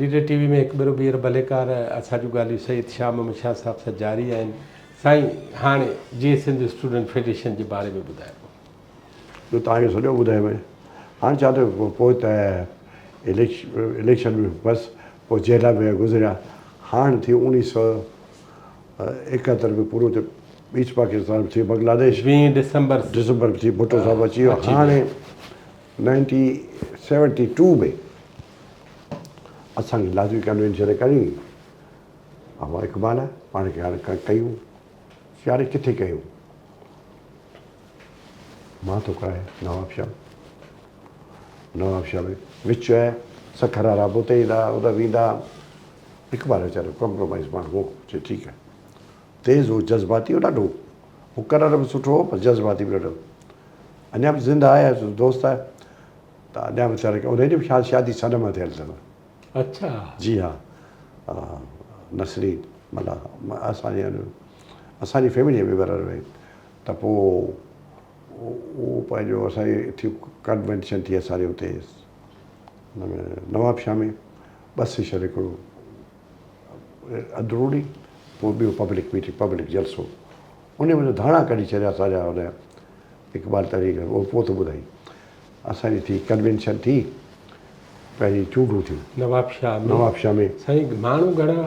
Leader ٽي V ۾ هڪ ڀيرو ٻيهر ڀليڪار اسان جون ڳالهيون سيد شاهه محمد شاهه صاحب سان جاري آهن. سائين هاڻي جيئي سنڌ اسٽوڊنٽ فيڊريشن جي باري ۾ ٻڌايو. جو توهان کي سڄو ٻڌايو وڃي. هاڻ ڇا ٿيو پوء ته اليڪشن ۾ بس پوء جيلا ۾ گذريا. هاڻ ٿي اوڻيهه سو ايڪهتر ۾ پورو ٿيو ايسٽ پاڪستان به ٿي بنگلاديش. ويهين ڊسمبر. ڊسمبر به ٿي ڀٽو صاحب اچي ويو. هاڻي نائنٽي سيونٽي ٽو ۾ اسان کي لازمي ڪنوينشن ڪرڻي هئي. اها اقبال پاڻ کي هاڻي ڪيون يار ڪٿي ڪيون مان ٿو ڪرايان نواب شاهه نواب شاهه ۾ وچ آهي سکر وارا به اتي ايندا اتي ويندا اقبال ويچارو ڪمپرومائز ماڻهو هو چي ٺيڪ آهي تيز هو جذباتي هو ڏاڍو مقرر به سٺو هو پر جذباتي به ڏاڍو اڃا به زنده آهي دوست آهي ته اڃا به ويچاري ان جي به شادي صنم ٿيل اٿس اڇا. جي ها نسرين ملاح اسان جي اسان جي فيملي ۾ برابر هئي ته پوء اهو پنهنجو اسان جي ٿي ڪنوينشن ٿي اسان جي اتي نواب شاهه ۾ ٻه سيشن هڪڙو اندروني پوء ٻيو پبلڪ ميٽنگ پبلڪ جلسو ان ۾ ته ڌاڻا ڪڍي ڇڏيا اسان جا ان اقبال تحريڪ اهو پوء ٿو ٻڌائي اسان جي ٿي ڪنوينشن ٿي پهرين چونڊون ٿيون نوابشاهه ۾ نوابشاهه ۾ سائين ماڻهو گهڻا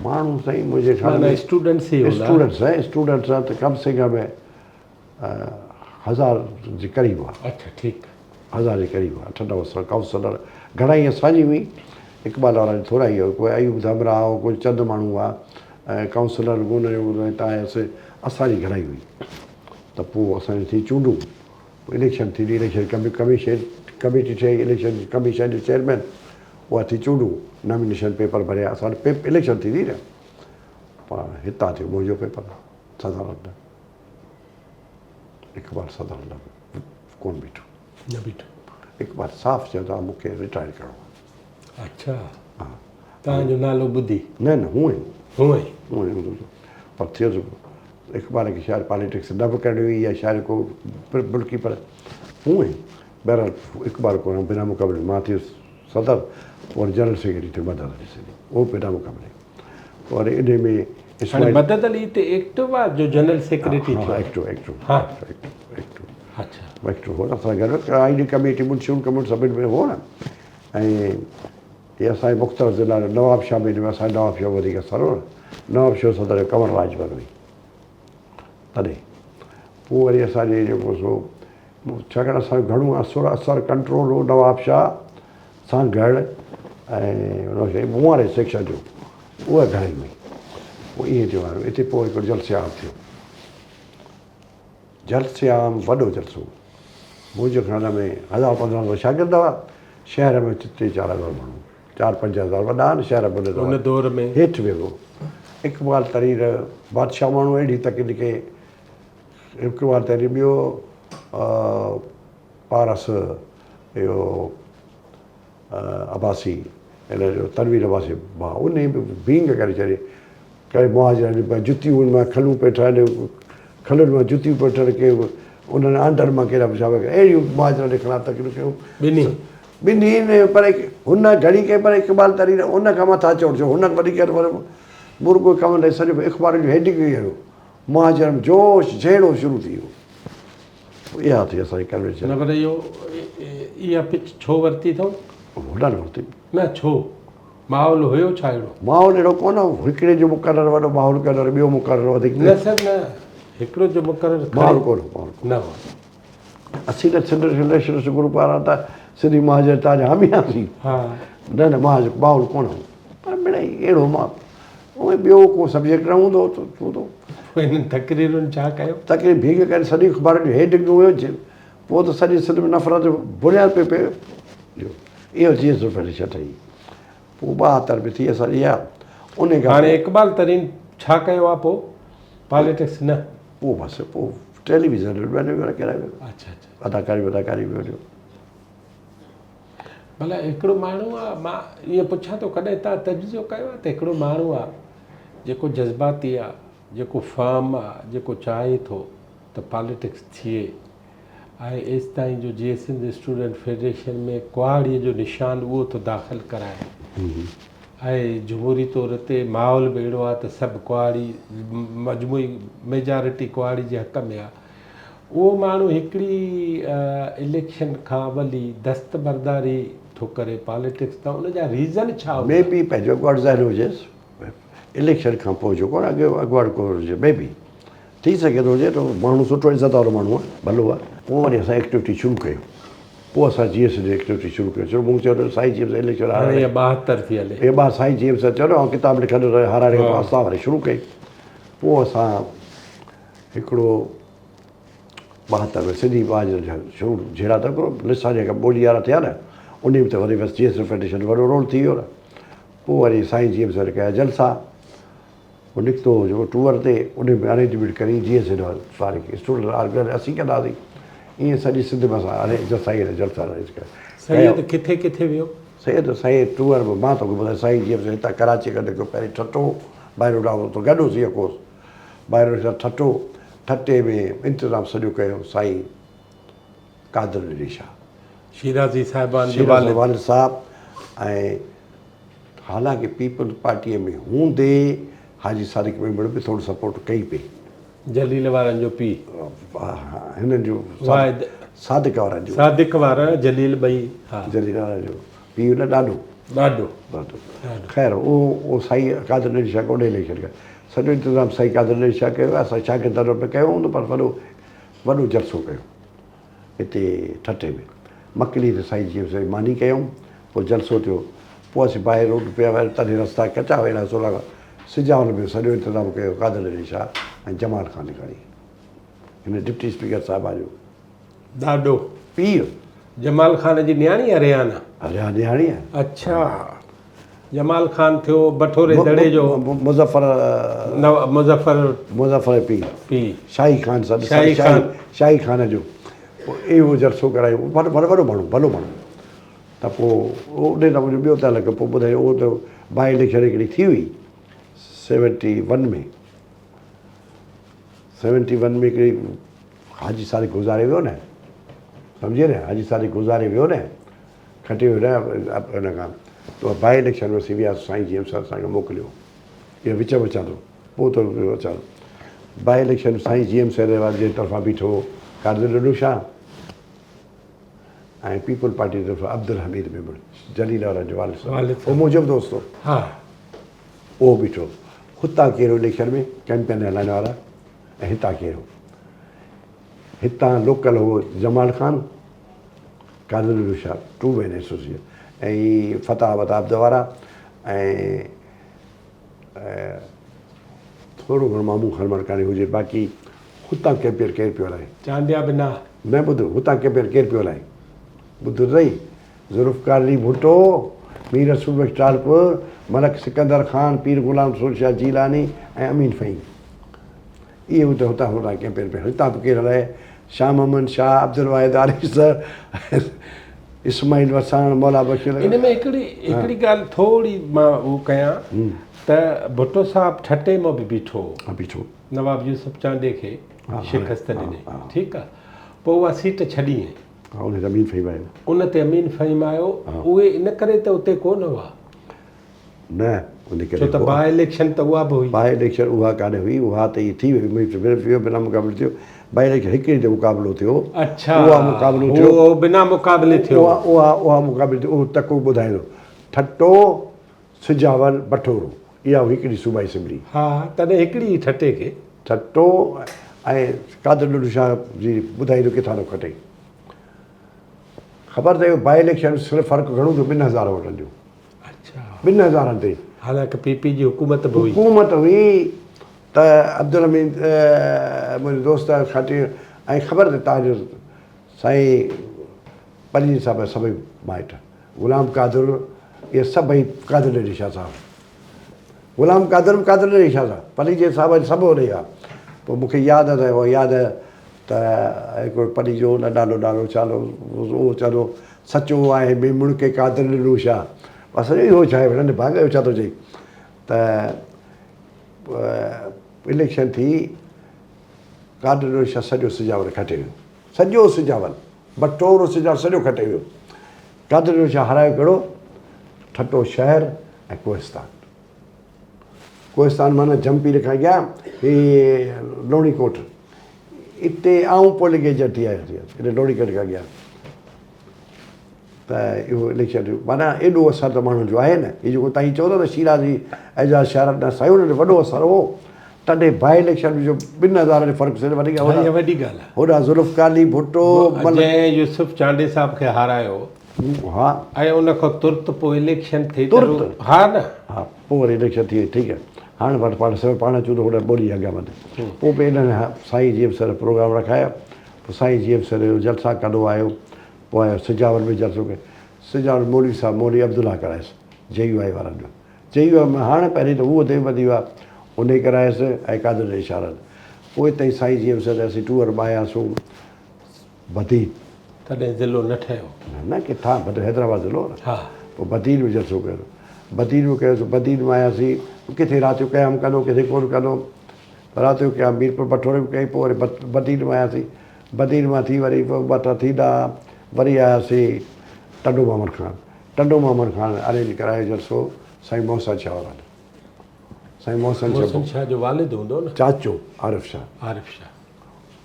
ماڻهو سائين منهنجي خيال ۾ اسٽوڊنٽس ئي هوندا اسٽوڊنٽس سائين اسٽوڊنٽس ته ڪم سي ڪم هزار جي قريب هئا اچھا ٺيڪ هزار جي قريب هئا اٺ نو سو ڪائونسلر گهڻا ئي اسان جي هئي اقبال وارا ٿورا ئي هئا ڪوئي ايوب ڌمرا هو ڪجهه چند ماڻهو هئا ۽ ڪائونسلر به ان جو هتان آياسي اسان جي گهڻا ئي هئي ته پوء اسان جي ٿي چونڊون اليڪشن ٿي اليڪشن ڪميشن ڪميٽي ٺهي اليڪشن ڪميشن جو چيئرمين اها ٿي چونڊون نامينيشن پيپر ڀريا اسان وٽ اليڪشن ٿيندي نه پر هتان ٿيو منهنجو پيپر صدارت لاء اقبال صدارت لاء ڪونه بيٺو نه بيٺو اقبال صاف چيو ته مون کي رٽائر ڪرڻو آهي اڇا ها توهان جو نالو ٻڌي نه نه هونئن هونئن هونئن پر ٿيو اقبال کي شايد پاليٽڪس نه به ڪرڻي هئي يا شايد ڪو ملڪي پر هونئن بهرحال اقبال ڪونه بنا مقابلي مان ٿيس صدر پوء وري جنرل سيڪريٽري ٿيو مدد علي سنڌي اهو بنا مقابلي پوء وري انهي ۾ هاڻي مدد علي هتي ايڪٽو آ جو جنرل سيڪريٽري ٿيو ايڪٽو ايڪٽو ها ايڪٽو ايڪٽو اڇا ايڪٽو هو نه اسان گڏ I D committee Munshi committee سڀني ۾ هو نه ۽ هي اسان جي مختلف ضلعا نواب شاهه ۾ اسان جو نواب شاهه وڌيڪ اثر هو نه نواب شاهه صدر جو قمر راڄپر هئي تڏهن پوء وري اسان جي جيڪو سو ڇاڪاڻ اسان جو گهڻو اثر اثر ڪنٽرول هو نواب شاهه سانگهڙ ۽ مون واري سيڪشن جو اها گهڻي هئي پوء ائين ٿيو هاڻي اتي پوء هڪڙو جلسي عام ٿيو جلسي عام وڏو جلسو منهنجي خيال ۾ هزار 1500 شاگرد هئا شهر ۾ ٽي چار هزار ماڻهو چار پنج هزار وڏا آهن شهر ۾ ان دور ۾ هيٺ ويو اقبال ترين بادشاهه ماڻهو اهڙي تڪ ڪي اقبال ترين ٻيو پارس اهو عباسي هن جو تنوير عباسي ڀاء انهي به ڀينگ ڪري ڇڏي ڪري مهاجرن جون جتيون مان کلون پئي ٺاهن کلن مان جتيون پئي ٺاهن ڪي انهن آنڊن مان ڪهڙا پيشاب اهڙيون مهاجرن جي خلاف تقريرون ڪيون ٻنهي ٻنهي پر هن گهڻي ڪئي پر اقبال ترين ان کان مٿان چوڙ ٿيو هن وڏي ڪيو پر مرڳو ڪم نه سڄو اخبارن جو هيڊنگ ئي هيو مهاجرن جوش جهيڙو شروع ٿي ويو اها ٿي اسان جي ڪنوينشن. نه پر اهو اها پچ ڇو ورتي اٿئون؟ هوڏانهن ورتي. نه ڇو؟ ماحول هيو ڇا اهڙو؟ ماحول اهڙو ڪونه هو. هڪڙي جو مقرر وڏو ماحول ڪندڙ ٻيو مقرر وڌيڪ. نه سر نه هڪڙو جو مقرر ماحول ڪونه هو ماحول نه هو. اسين ته سنڌ نيشنلسٽ گروپ وارا ته سنڌي مهاجر تان جا حامي هئاسين. ها. نه نه مهاجر ماحول ڪونه هو. پر مڙئي اهڙو ماحول اونئن ٻيو ڪو سبجيڪٽ نه هوندو هو ته هوندو. پوء انهن تقريرن ڇا ڪيو؟ تقرير ڀينگ ڪري سڄي اخبارن جو هيڊنگ هيو پوء ته سڄي سنڌ ۾ نفرت جو بنياد پئي پيو. اهو جيئن سو فيڊريشن ٺهي پوء 72 ۾ ٿي اسان جي اها ان کان هاڻي اقبال ترين ڇا ڪيو آ پوء پاليٽڪس نه؟ پوء بس پوء ٽيليويزن ۾ ڪرائي ويو. اڇا اڇا. اداڪاري وداڪاري ۾ وڃو. ڀلا هڪڙو ماڻهو آ مان ائين پڇان ٿو ڪڏهن توهان تجزيو ڪيو آ ته هڪڙو ماڻهو آ جيڪو جذباتي آ جيڪو فرم آ جيڪو چاهي ٿو ته پاليٽڪس ٿئي ۽ ايستائين جو جيئي سنڌ اسٽوڊنٽ فيڊريشن ۾ ڪهاڙي جو نشان اهو ٿو داخل ڪرائي. ۽ جمهوري طور تي ماحول به اهڙو آهي ته سڀ ڪهاڙي مجموعي ميجارٽي ڪهاڙي جي حق ۾ آهي. اهو ماڻهو هڪڙي اليڪشن کان اول ئي دستبرداري ٿو ڪري پاليٽڪس تان ان جا ريزن ڇا هوندا؟ مي بي پنهنجو اڳواٽ ذهن هجيس اليڪشن کان پوء جيڪو آهي اڳ اڳواٽ ڪو هجي مي بي ٿي سگهي ٿو هجي ته ماڻهو سٺو عزت وارو ماڻهو آهي ڀلو آهي. پوء وري اسان ايڪٽيوٽي شروع ڪيون پوء اسان جي ايس جي ايڪٽيوٽي شروع ڪيون شروع مون چيو ته سائين جي ايم اليڪشن هاڻي اها 72 ٿي هلي. اها ٻه سائين جي ايم سان چيو نه آئون ڪتاب لکندو رهيس هارائڻ کان پوء اسان وري شروع ڪئي پوء اسان هڪڙو 72 ۾ سنڌي ٻاجهر جا شروع جهيڙا ته هڪڙو لساني کان ٻولي وارا ٿيا نه انهي ۾ ته وري بس جي ايس فيڊريشن جو وڏو رول ٿي ويو نه پوء وري سائين جي ايم سر ڪيا جلسا پوء نڪتو جيڪو ٽوئر تي انهي ۾ ارينجمينٽ ڪري جي ايس واري کي اسٽوڊنٽ آرگنائيز اسين ڪنداسين ائين سڄي سنڌ ۾ اسان ارينج جلسا ئي جلسا ارينج ڪيا. سيد ڪٿي ڪٿي ويو؟ سيد سائين ٽوئر ۾ مان توکي ٻڌايان سائين جي ايم سر هتان ڪراچي کان نڪتو پهرين ٺٽو باء روڊ آئون اتو گڏ هوس يڪو هوس باء روڊ کان ٺٽو ٺٽي ۾ انتظام سڄو ڪيو سائين قادر علي شاهه. شيرازي صاحبان جي والد. والد صاحب ۽ حالانڪه پيپلز پارٽيء ۾ هوندي حاجي صادق ميمڻ به ٿورو سپورٽ ڪئي پئي. جليل وارن جو پيء. هنن جو واحد. صادق وارن جو. صادق وارا جليل ٻئي ها. جليل وارن جو پيء نه ڏاڏو. ڏاڏو. ڏاڏو. خير اهو اهو سائين قادر علي شاهه ڪونهي اليڪشن ڪيو. سڄو انتظام سائين قادر علي شاهه ڪيو اسان شاگردن به ڪيو هوندو پر وڏو وڏو جلسو ڪيو. هتي ٺٽي ۾ مڪلي تي سائين جي ايم سائين ماني ڪيائون پوء جلسو ٿيو پوء اسين باء روڊ پيا ويا تڏهن رستا ڪچا هئا اهڙا سولا سجاول ۾ سڄو انتظام ڪيو قادر علي شاهه ۽ جمال خان لغاري هن ڊپٽي اسپيڪر صاحبه جو ڏاڏو پيء جمال خان جي نياڻي آ ريحانه؟ ريحانه نياڻي آ. اڇا جمال خان ٿيو بٺوري دڙي جو. مظفر مظفر مظفر جو پيء. پيء. شاهي خان سڏ شاهي خان. شاهي خان جو پوء اهو جلسو ڪرايو وڏو وڏو ماڻهو ڀلو ماڻهو ته پوء ان سان منهنجو ٻيو تعلق پوء ٻڌايو اهو ته باء اليڪشن هڪڙي ٿي هئي سيونٽي ون ۾ سيونٽي ون ۾ هڪڙي حاجي صادق گذاري ويو نه سمجهي نه حاجي صادق گذاري ويو نه کٽي ويو نه ان کان ته باء اليڪشن ۾ اسين وياسين سائين جي ايم سر اسان کي موڪليو اهو وچ ۾ اچان ٿو پوء ته اچان ٿو باء اليڪشن سائين جي ايم سيد جي طرفان بيٺو قادر ڏنو شاهه ۽ پيپلز پارٽي جي طرفان عبدالحميد ميمڻ جليل وارن جو والد صاحب اهو منهنجو به دوست هو ها اهو بيٺو هتان ڪير هو اليڪشن ۾ ڪيمپين هلائڻ وارا ۽ هتان ڪير هو هتان لوڪل هو Jamal Khan Qadir Ali Shah two man association ۽ Fatah Abad Abid وارا ۽ ٿورو گهڻو مامو خان مرڪاڻي هجي باقي هتان ڪيمپين ڪير پيو هلائي؟ چانڊيا به نه. نه ٻڌ هتان ڪيمپين ڪير پيو هلائي؟ ٻڌ ته سهي ذوالفقار علي ڀٽو، مير رسول بخش ٽالپر، ملڪ سڪندر خان، پير غلام رسول شاهه جيلاني ۽ امين فهيم. اهي هتان هتان هتان ڪيمپين پيا هتان به ڪير هلائي؟ شاهه محمد شاهه، عبدالواحد آريسر، اسماعيل وساڻ، مولا بخش. ان ۾ هڪڙي هڪڙي ڳالهه ٿوري مان هو ڪيان ته ڀٽو صاحب ٺٽي مان به بيٺو هو. ها بيٺو. نواب يوسف چانڊيي کي شڪست ڏني ٺيڪ آ پوء اها سيٽ ڇڏي. ها ان تي امين فهيم آيو. ان تي امين فهيم آيو اهي ان ڪري ته اتي ڪو نه هئا. نه ان ڪري ڇو ته باء اليڪشن ته اها به هئي. باء اليڪشن اها ڪانه هئي اها ته ائين ٿي وئي بنا مقابلي ٿيو باء اليڪشن هڪڙي تي مقابلو ٿيو. اڇا اها مقابلو ٿيو. اهو بنا مقابلي ٿيو. اها اها مقابلي ٿيو اهو تڪو ٻڌائيندو ٺٽو سجاول بٺورو اها هئي هڪڙي صوبائي اسيمبلي. ها تڏهن هڪڙي ئي ٺٽي کي. ٺٽو ۽ قادر ڏنو شاهه جي ٻڌائيندو ڪٿان ٿو کٽي. خبر اٿئي باء اليڪشن صرف فرق گهڻو ٿيو 2000 ووٽن جو. اڇا. ٻن هزارن تي. حالانڪه پي پي جي حڪومت به هئي. حڪومت هئي ته عبدالحميد منهنجو دوست کٽي ۽ خبر اٿئي تان جو سائين پليجي صاحب جا سڀئي مائٽ غلام قادر اهي سڀئي قادر علي شاهه صاحب غلام قادر به قادر علي شاهه صاحب پليجي صاحب سڀ هوڏي هئا پوء مون کي ياد آهي ته ياد آهي ته هڪڙو پليجو نه ڏاڏو ڏاڏو ڇالو اهو چوندو سچو آهي ميمڻ ڪي قادر ڏنو شاهه بس اهو ڇا آهي ڀلا نڀاڳ اهو ڇا ٿو چئي ته اليڪشن ٿي قادر ڏنو شاهه سڄو سجاول کٽي ويو سڄو سجاول بٽورو سجاول سڄو کٽي ويو قادر ڏنو شاهه هارايو ڪهڙو ٺٽو شهر ۽ ڪوهستان. ڪوهستان معنيٰ جهمپير کان اڳيان هي لوڻي ڪوٽ. اتي آئون پولنگ ايجنٽ ٿي آيس هتي لوڻي ڪوٽ کان اڳيان ته اهو اليڪشن ٿيو معنيٰ ايڏو اثر ته ماڻهن جو آهي نه هي جيڪو تائين چئو ٿا ته شيرازي اعجاز شاهه ڏانهن سائين انهن جو وڏو اثر هو تڏهن باء اليڪشن جو ٻن هزارن جو فرق صرف وڌيڪ ها اها وڏي ڳالهه آهي. هوڏانهن ذوالفقار علي ڀٽو مل جنهن يوسف چانڊيي صاحب کي هارايو ها ۽ ان کان ترت پوء اليڪشن ٿي ته ترت ها نه ها پوء وري اليڪشن ٿي وئي ٺيڪ آهي هاڻ وٽ پاڻ سڀ پاڻ اچون ته هوڏانهن ٻولي اڳيان وڌي پوء به انهن سائين جي ايم سر پروگرام رکايا پوء سائين جي ايم سر جو جلسا ڪندو آيو پوء آيو سجاول ۾ جلسو ڪيو سجاول مولوي صاحب مولوي عبدالله ڪرايس جي يو آء وارن جو جي يو آء ۾ هاڻ پهرين ته هو ديوبندي هئا انهي ڪرايس ۽ قادر علي شاهه پوء تائين سائين جي ايم سر اسين ٽوئر ۾ آياسون بدين. تڏهن ضلعو نه ٺهيو. نه نه ڪٿان بدين حيدرآباد ضلعو هو نه. ها. پوء بدين ۾ جلسو ڪيو. بدين ۾ ڪيوسين بدين ۾ آياسين ڪٿي رات جو قيام ڪندو ڪٿي ڪونه ڪندو رات جو قيام ميرپور بٺوري ۾ ڪئي پوء وري بدين ۾ آياسين بدين مان ٿي وري پوء ٻه ٿيندا وري آياسين ٽنڊو محمد خان ٽنڊو محمد خان ارينج ڪرايو جلسو سائين محسن شاهه وارن سائين محسن شاهه محسن شاهه جو والد هوندو نه چاچو عارف شاهه عارف شاهه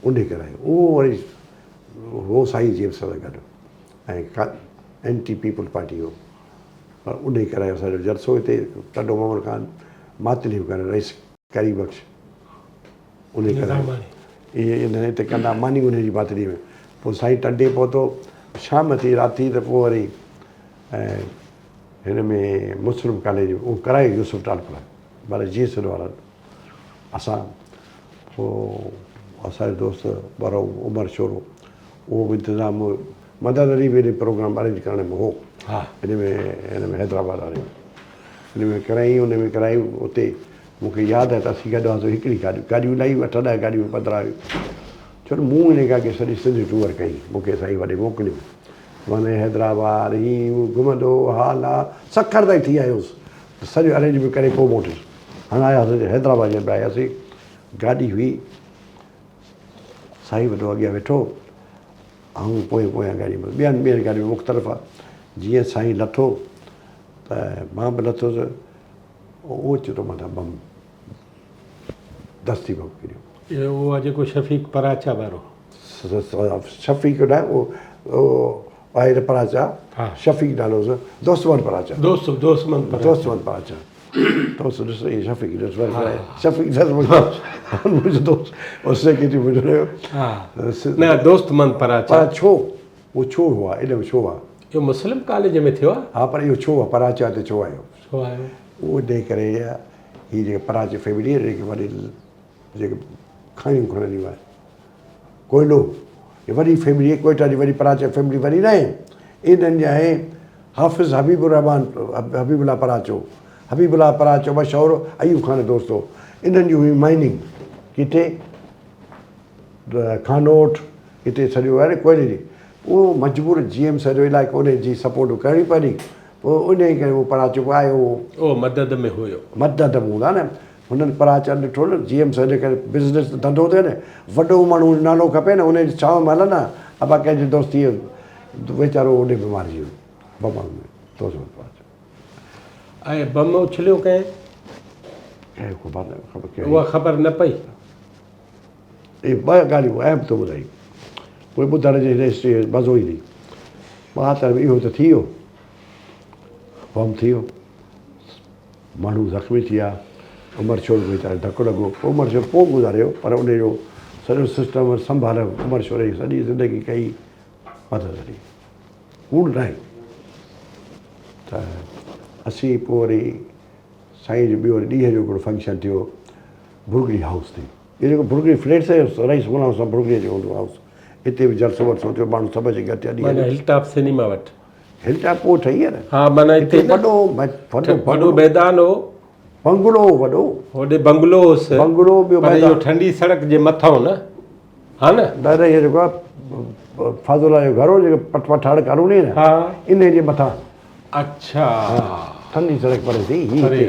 انهي ڪرايو اهو وري هو سائين جي ايم سان گڏ ۽ اينٽي پيپلز پارٽي هو پر انهي ڪرايو اسان جو جلسو هتي ٽنڊو محمد خان ماتلي به ڪرايو رئيس ڪريم بخش انهي ڪرايو اهي انهن هتي ڪندا ماني انهي جي ماتلي ۾ پوء سائين ٽنڊي پهتو شام ٿي رات ٿي ته پوء وري ۽ هن ۾ مسلم ڪاليج اهو ڪرايو يوسف ٽالپر معنيٰ جي سنڌ وارن اسان پوء اسان جو دوست ٻرو عمر شورو اهو به انتظام مدد علي به ان پروگرام ارينج ڪرڻ ۾ هو ان ۾ هن ۾ حيدرآباد واري ۾ ان ۾ ڪرايائين ان ۾ ڪرايائين اتي مون کي ياد آهي ته اسين گڏ هئاسون هڪڙي گاڏي گاڏيون الاهي اٺ ڏهه گاڏيون پندرهن هيون ڇو نه مون ان کان اڳي سڄي سنڌ ٽوئر ڪئي مون کي سائين وڏي موڪليو معني حيدرآباد هي هو گهمندو هالا سکر تائين ٿي آيو هوس سڄو ارينجمينٽ ڪري پوء موٽيس. هاڻ آياسين حيدرآباد جڏهن به آياسين گاڏي هئي سائين وڏو اڳيان ويٺو آئون پوئين پويان گاڏي ۾ ٻين ٻين گاڏين ۾ مختلف آ جيئن سائين لٿو ته مان به لٿس اوچتو مٿان بم دستي بم ڪريو. اهو آ جيڪو شفيق پراچا وارو. شفيق نه اهو آهي ته پراچا شفيق نالو هوس دوست محمد پراچا دوست دوست محمد پراچا دوست محمد پراچا دوست ڏس هي شفيق ڏس شفيق ڏس منهنجو دوست او سيڪريٽري منهنجو رهيو نه دوست محمد پراچا پر ڇو اهو ڇو هو ان ۾ ڇو آ اهو مسلم ڪاليج ۾ ٿيو آ ها پر اهو ڇو آ پراچا تي ڇو آيو ڇو آيو اهو ان ڪري هي جيڪي پراچي فيملي جيڪي وڏي جيڪي کاڻيون کڻنديون آهن ڪوئلو هي وڏي فيملي ڪوئيٽا جي وڏي پراچا فيملي وڏي ناهي انهن جي آهي حافظ حبيب الرحمان حبيب الله پراچو حبيب الله پراچو مشهور ايوب خان جو دوست هو انهن جي هئي مائننگ ڪٿي خانوٺ هتي سڄو آهي نه ڪوئلي جي اهو مجبور جي ايم سڄو علائقو ان جي سپورٽ ڪرڻي پوندي پوء ان ڪري اهو پراچو به آيو هو اهو مدد ۾ هيو مدد ۾ هوندا نه هنن پراچن ڏٺو نه جي ايم سيد جي ڪري بزنس ڌنڌو ٿئي نه وڏو ماڻهو جو نالو کپي نه ان جي ڇانو ۾ هلن ها ابا ڪنهن جي دوستي ويچارو اوڏي به مارجي ويو بم ۾ دوست پراچن. ۽ بم اڇليو ڪنهن؟ ڪنهن خبر نه خبر ڪهڙي اها خبر نه پئي. اهي ٻه ڳالهيون اهم ٿو ٻڌائي پوء ٻڌڻ جي هن هسٽري مزو ايندي مان ته اهو ته ٿي ويو بم ٿي ويو. ماڻهو زخمي ٿي ويا، عمر شور کي ويچاري ڌڪ لڳو، عمر شور پوء گذاريو پر ان جو سڄو سسٽم سنڀال عمر شور جي سڄي زندگي ڪئي مدد علي ڪوڙ ناهي ته اسين پوء وري سائين جو ٻيو وري ڏينهن جو هڪڙو فنڪشن ٿيو ڀرڳڙي هائوس تي اهو جيڪو ڀرڳڙي فليٽس آهي رئيس غلام حسين ڀرڳڙي جو هوندو هائوس اتي به جلسو ولسو ٿيو ماڻهو سڀ اچي گڏ ٿيا ڏينهن جو هل ٽاپ سئنيما وٽ هل ٽاپ پوء ٺهي آهي نه. ها معنيٰ هتي وڏو وڏو وڏو ميدان هو. بنگلو هو وڏو. هوڏي بنگلو هوس. بنگلو ٻيو پر اهو ٺنڊي سڙڪ جي مٿئون نه. ها نه. نه نه اهو جيڪو آهي فضل الله جو گهر هو جيڪو پٺ پٺاڻ ڪالوني نه. ها. انهي جي مٿان. اڇا. ٺنڊي سڙڪ پري ٿي هي هتي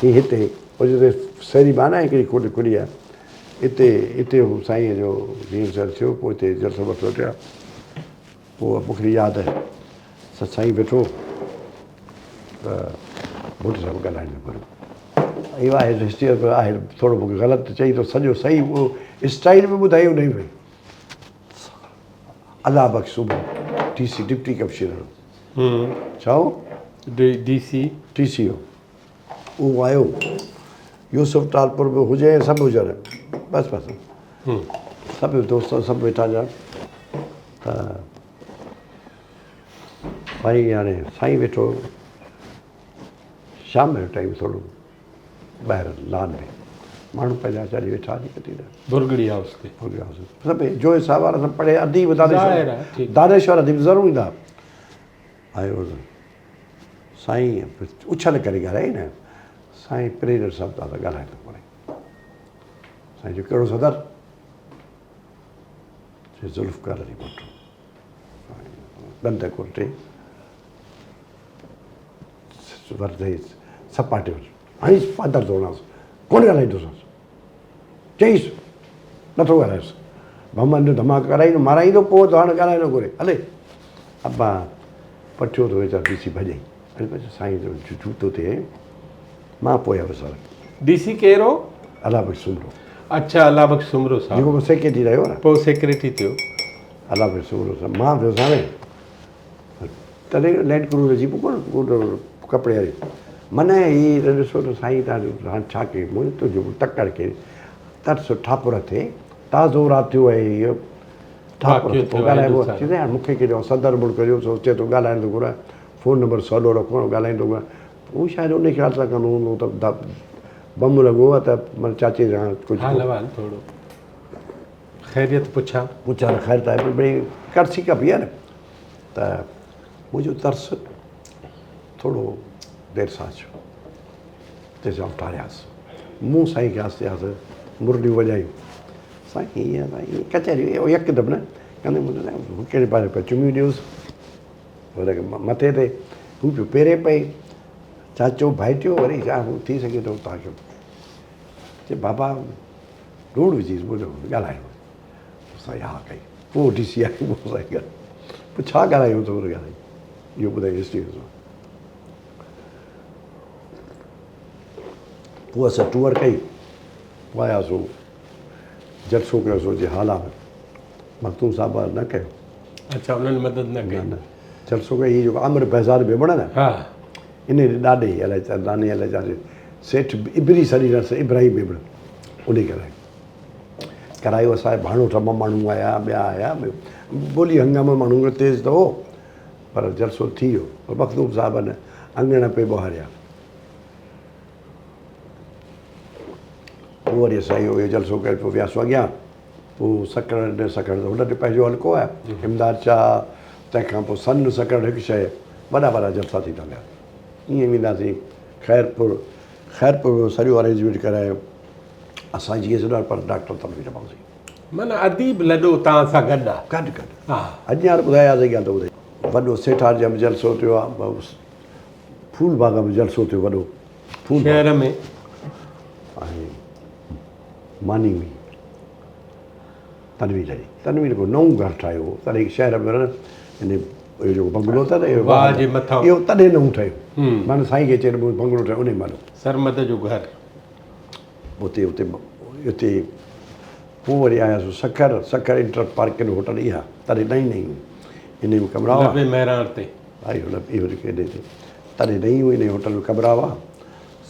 هي هتي هو جتي سيري ٻانهن آهي هڪڙي کوٽ کلي آهي اتي اتي هو سائين جو جيئن سر ٿيو پوء اتي جلسو ولسو ٿيا. پوء مون کي ياد آهي ته سائين ويٺو ته ڀٽي صاحب ڳالهائڻ نه گهريو. اهو آهي هسٽري آهي ٿورو مون کي غلط چئي ٿو سڄو صحيح اهو اسٽائيل به ٻڌائي انهي ۾ Allah Bakhsh Soomro D C deputy commissioner ڇا هو ڊي سي ڊي سي هو اهو آيو يوسف ٽالپر به هجي سڀ هجن بس بس سڀ دوست سڀ ويٺا جا ته سائين هاڻي سائين ويٺو شام جو ٽائيم ٿورو ٻاهر لان ۾ ماڻهو پنهنجا چالي ويٺا ني ڪتي ڀرڳڙي هائوس تي ڀرڳڙي هائوس سڀ جو صاحب وارا سڀ پڙهي اديب دانشور دانشور اديب ضرور ايندا آيو سائين اڇل ڪري ڳالهائي نه سائين پريڊر صاحب تان سان ڳالهائي ٿو پڙي سائين جو ڪهڙو صدر ذوالفقار علي ڀٽو ڏند ڪوٽي ورتي سپاٽي وٽ هڻيس پادر ٿو هڻانس ڪونه ڳالهائيندوسانس چئيس نٿو ڳالهائيس بمن جو ڌماڪو ڪرائيندو مارائيندو پوء ته هاڻي ڳالهائي نه گهري هلي ابا پٺيو ٿو ويچار ڊي سي ڀڄي سائين جو جوتو تي مان پوء آيس سر. ڊي سي ڪير هو؟ الله بخش سومرو. اڇا الله بخش سومرو صاحب. جيڪو پوء سيڪريٽري رهيو نه. پوء سيڪريٽري ٿيو. الله بخش سومرو صاحب مان ويس هاڻي تڏهن لينڊ ڪروزر جيپ ڪونه ڪپڙي واري من هي ته ڏسو ته سائين تان هاڻ ڇا ڪيو مون تنهنجو تڪڙ کي ترس ٺاپر ٿئي تازو رات ٿيو آهي اهو ٺاپر پوء ڳالهائبو چيس يار مون کي ڪيڏو صدر ملڪ جو سو چئي ٿو ڳالهائڻ ٿو گهران فون نمبر سولو رکو ڳالهائيندو گهران هو شايد انهي خيال سان ڪندو هوندو ته بم لڳو آهي ته معنيٰ چاچي سان ڪجهه حال احوال ٿورو خيريت پڇان. پڇان ته خير ته آهي پر ٻئي ڪرسي ڪبي آهي نه ته منهنجو ترس ٿورو دير سان اچيو تيسين آئون ٽاريانس مون سائين کي آهستي آهستي مرليون وڄايون سائين هيئن سائين ڪچهري يڪدم نه ڪندي مون ڪهڙي پاسي پيا چميون ڏيوس هن کي مٿي تي هو پيو پيري پئي. چاچو ڀائٽيو وري ڇا هو ٿي سگهي ٿو توهان کي چي بابا ڊوڙ وجهيس منهنجو ڳالهايو سائين ها ڪئي پوء ڊي سي آيو مون سان گڏ پوء ڇا ڳالهايو ٿو ڳالهائي اهو ٻڌائي هسٽري ڏسو پوء اسان ٽوئر ڪئي پوء آياسون جلسو ڪيوسون جي هالا ۾ مخدوم صاحب نه ڪيو. اڇا انهن مدد نه ڪئي. نه جلسو ڪيو هي جيڪو عامر بهزاد ميمڻ نه ها انهي جي ڏاڏي الائي ڇا ناني الائي ڇا سيٺ ابري سڏيندس ابراهيم ميمڻ انهي ڪرايو ڪرايو اسان جي ڀاڻوٺ مان ماڻهو آيا ٻيا آيا ٻولي هنگامو ماڻهو کي تيز ته هو پر جلسو ٿي ويو پر مخدوم صاحب نه اڱڻ پئي ٻهاريا پوء وري اسان اهو جلسو ڪري پوء وياسون اڳيان پوء سڪرنڊ، سڪرنڊ ته هن جو پنهنجو حلقو آهي، امداد شاهه، تنهن کان پوء سن سڪرنڊ هڪ شيء، وڏا وڏا جلسا ٿيندا ويا. ائين وينداسين خيرپور، خيرپور ۾ سڄو ارينجمينٽ ڪرايو اسان جيئن سڏ پر ڊاڪٽر تنوير عباسي. معنيٰ اديب لڏو توهان سان گڏ آ. گڏ گڏ. اڄ يار ٻڌاياسين ڳالهه ته ٻڌائي. وڏو سيٺارجا ۾ جلسو ٿيو آ، ڦول باغ ۾ جلسو ٿيو وڏو. ڦول باغ. شهر ۾. ۽ ماني هئي تنوير جي. تنوير هڪڙو نئون گهر ٺاهيو هو تڏهن شهر ۾ رهن ان اهو جيڪو بنگلو اٿس اهو واهه جي مٿان اهو تڏهن نئون ٺهيو معنيٰ سائين کي چئي مون بنگلو ٺاهيو انهي مهل سرمد جو گهر اتي اتي اتي پوء وري آياسون سکر سکر انٽر پارڪن هوٽل اها تڏهن نئين نئين هئي انهي ۾ ڪمرا هئا لبي مهراڻ تي آئي هن اهو جيڪي انهي تي تڏهن نئين هئي انهي هوٽل ۾ ڪمرا هئا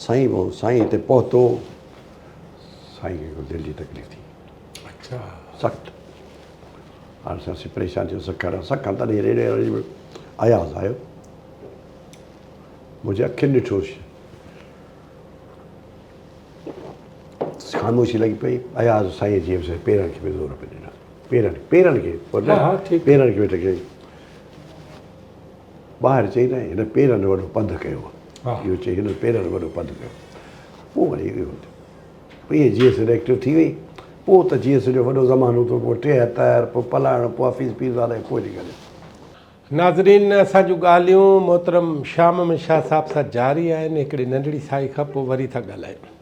سائين سائين هتي پهتو سائين کي دل جي تڪليف ٿي. اڇا. سخت. هاڻ اسين پريشان ٿيو سکر سکر تڏهن ريڊيو ارينجمينٽ اياز آيو منهنجي اکين ڏٺو خاموشي لڳي پئي اياز سائين جي پيرن کي به زور پئي ڏنا پيرن پيرن کي پيرن کي ويٺي ٻاهر چئي نه هن پيرن وڏو پنڌ ڪيو اهو چئي هن پيرن وڏو پنڌ ڪيو پوء وري اهو ٿيو پوء ائين جي ايس ايڊ ايڪٽو ٿي وئي پوء ته جي ايس جو وڏو زمانو ٿيو پوء 73 پوء پلاڻ پوء حفيظ پيرزاده ۽ پوء جي ڳالهيون. ناظرين اسان جون ڳالهيون محترم شاهه محمد شاهه صاحب سان جاري آهن هڪڙي ننڍڙي ساهي کان پوء وري ٿا ڳالهايون.